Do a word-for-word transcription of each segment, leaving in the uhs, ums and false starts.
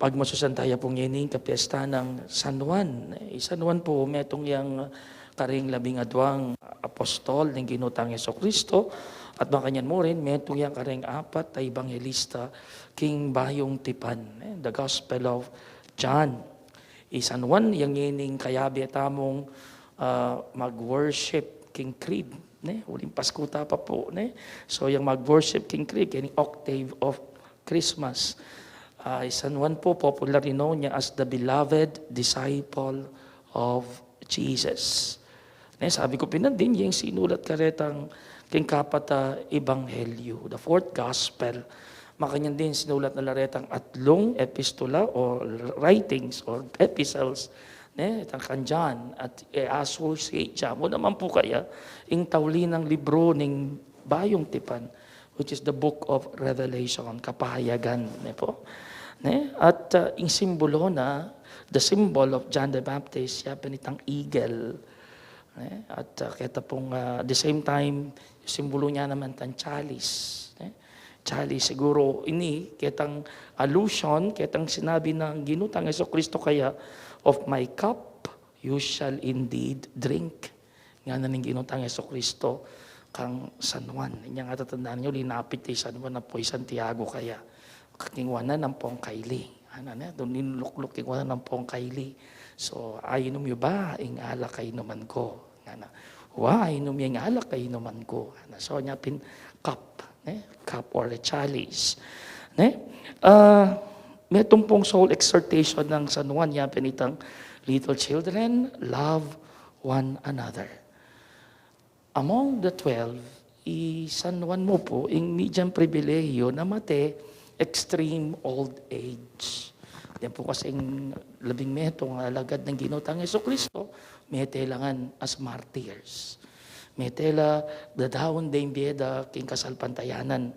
Pagmasusan taya pu ngeni king kapiestan nang San Juan. I San Juan pu, metung yang karing labing adwang apostol ning Ginu tang Jesucristo, at makanyan mu rin, metung yang karing apat a ebanghelista king Bayung Tipan, eh, the Gospel of John. I San Juan, yang ining kayabe tamung, ah, mag-worship king crib, ne? Uling Pasku ta pa pu, ne? So, yang mag-worship king crib, keni octave of Christmas. Ah, i San Juan pu, popular rinown ya as the beloved disciple of Jesus. Ne, sabi ku pin, nandin yang sinulat karetang king kapat a ebanghelyo, the fourth gospel. Makanyan din sinulat na la retang atlung epistula or writings or epistles, ne, itang kan John, at, eh, associate ya mu naman pu kaya ing tauli nang libru ning Bayung Tipan, which is the book of Revelation, kapayagan, ne pu? Ne? At, uh, ing simbolo na, the symbol of John the Baptist, ya pin itang eagle. Ne? At, uh, keta pung, uh, the same time, simbolo na naman itang chalice. Ne? Chalice, siguro ini, ketang allusion, ketang sinabi nang Ginu tang Jesucristo kaya, "Of my cup you shall indeed drink." Ngana ning Ginu tang Jesucristo kang San Juan. Inya nga, tatandaan yu, linapit i San Juan ampo i Santiago kaya. Kakinuanan ampong kaili. Ana ne, dun linulukluk, kinuanan ampong kaili. So, "Ainum yu ba ing alak a inuman ku?" Ngana. "Wa, ainum ya ing alak a inuman ku." Ana, so, nya pin cup, ne? Cup or a chalice. Ne? Ah, metung pung sole exhortation nang San Juan, ya pin itang, "Little children, love one another." Among the twelve, i San Juan mu pu ing midyang pribilehiyo na mate extreme old age. Yan pu kasing labing metung a alagad nang Ginu tang Jesucristo, mete la ngan as martyrs. Mete la dadaun deng bie da king kasalpantayanan.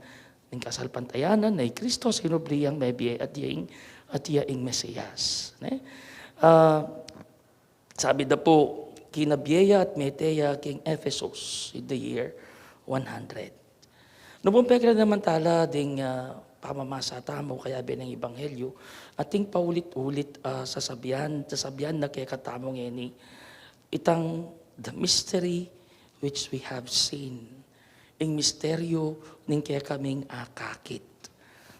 Ning kasalpantayanan na i Kristo sinubli yang mebie at ya ing, at ya ing Mesiyas. Ne? Ah, sabi da pu, kinabie ya at mete ya king Ephesus in the year one hundred. Nung pumekla naman tala ding, ah, pamamasa tamu kayabe nang ebanghelyo, atin paulit-ulit, ah, sasabian, sasabian na kekatamu ngeni, itang the mystery which we have seen. Ing misteryo ning kekaming akakit.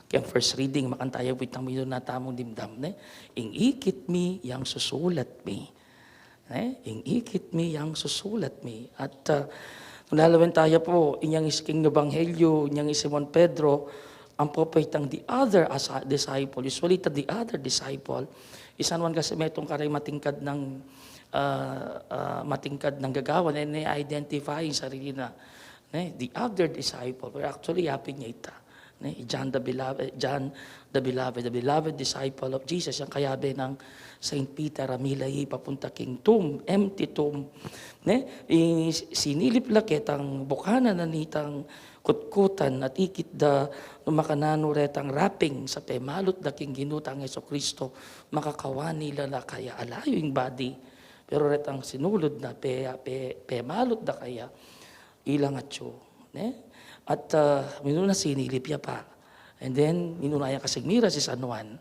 Keng first reading, makanyan taya pu itang minuna tamung dimdam, ne? Ing ikit mi, yang susulat mi. Ne? Ing ikit mi, yang susulat mi. At, ah, nung lalawen taya pu, inyang is-, king ebanghelyo, inyang i Simon Pedro, ampo pu itang the other as a disciple. Usually, ita the other disciple. I San Juan kasi metung karing matingkad nang, ah, ah, matingkad nang gagawan, ne, identify ing sarili na. Ne, the other disciple. Pero actually, ya pin ya ita. Ne, i John the Beloved, John the Beloved, the beloved disciple of Jesus, yang kayabe nang Saint Peter a milai papunta king tomb, empty tomb. Ne, i-, sinilip la ketang bukana na nitang kutkutan at ikit da nung makananu retang wrappings a pemalut da king Ginu tang Jesucristo, makakawani la la kaya, alayu ing body, pero retang sinulud na pe-, pe-, pemalut da kaya, ilang atyu, ne? At, ah, minuna sinilip ya pa. And then, minuna yang kasing miras i San Juan.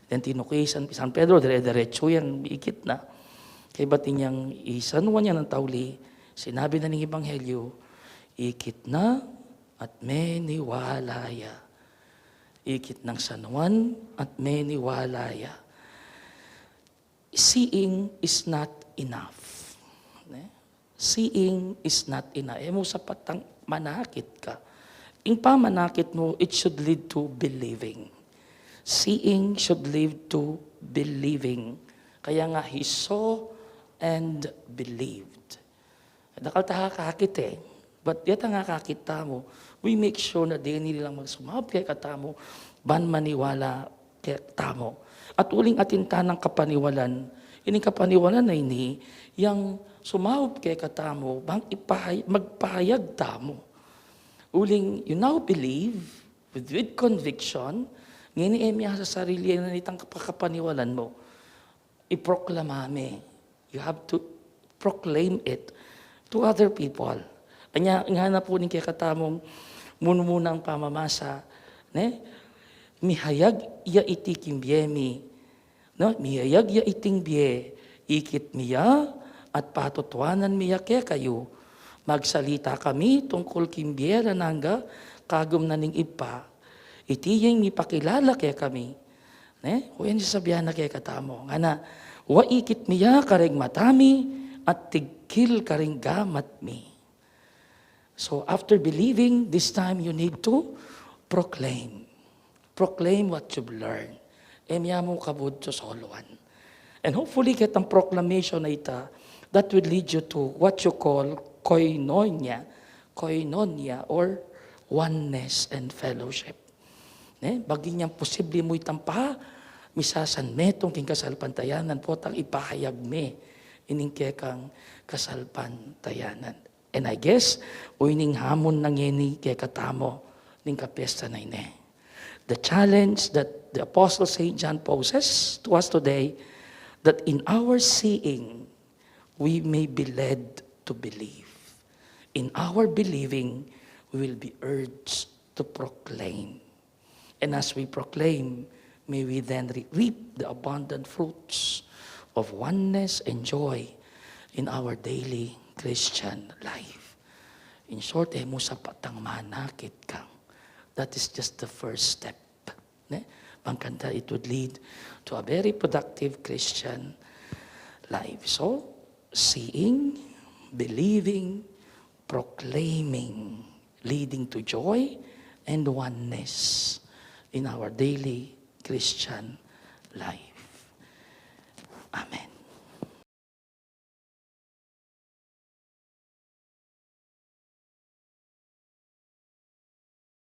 Then, tinuki i San, San Pedro, dire-diretsu yang ikit na. Kaybat inyang i San Juan yang nang tauli, sinabi na ning ebanghelyo, ikit na at meniwala ya. Ikit nang San Juan at meniwala ya. Seeing is not enough. Ne? Seeing is not enough. E mu sapat a manakit ka. Ing pamanakit mu, it should lead to believing. Seeing should lead to believing. Kaya nga, he saw and believed. Dakal ta akakit e. But yatang akakit tamu, we make sure na deni lang magsumaup kekatamu, ban maniwala kekatamu. At uling atin tanang kapaniwalan, ining kapaniwalan a ini, yang sumaup kekatamu, bang ipahay-, magpahayag tamu. Uling, you now believe with, with conviction, ngeni e mi asasarili na nitang kapa-, kapaniwalan mu. Iproklama me. You have to proclaim it to other people. Anya, ngana pu ning kekatamung munumunang pamamasa, ne? Mihayag ya iti king bie mi, No, miyayag ya iting bie, ikit mi ya, at patutuanan mi ya kekayu. Magsalita kami tungkul king bie alang angga, kagum na ning Ibpa. Iti ya ing mipakilala kekami. Ne? Kuya, ini sasabian na kekatamu. Ngana, wa ikit mi ya karing mata mi, at tigkil karing gamat mi. So after believing, this time you need to proclaim. Proclaim what you've learned. E mia mu kabud so soloan. And hopefully, ketang proclamation a ita, that will lead you to what you call koinonia. Koinonia or oneness and fellowship. Ne? Baging yang posible mu itang pa, misasan metung king kasalpantayanan, potang ipahayag me ining kekang kasalpantayanan. And I guess, uyu ning hamun na ngeni kekatamu ning kapesta na ini. The challenge that the Apostle Saint John poses to us today, that in our seeing, we may be led to believe. In our believing, we will be urged to proclaim. And as we proclaim, may we then re-, reap the abundant fruits of oneness and joy in our daily Christian life. In short, e mu sapat a manakit kang. That is just the first step. Ne? Bang kanita, it would lead to a very productive Christian life. So, seeing, believing, proclaiming, leading to joy and oneness in our daily Christian life.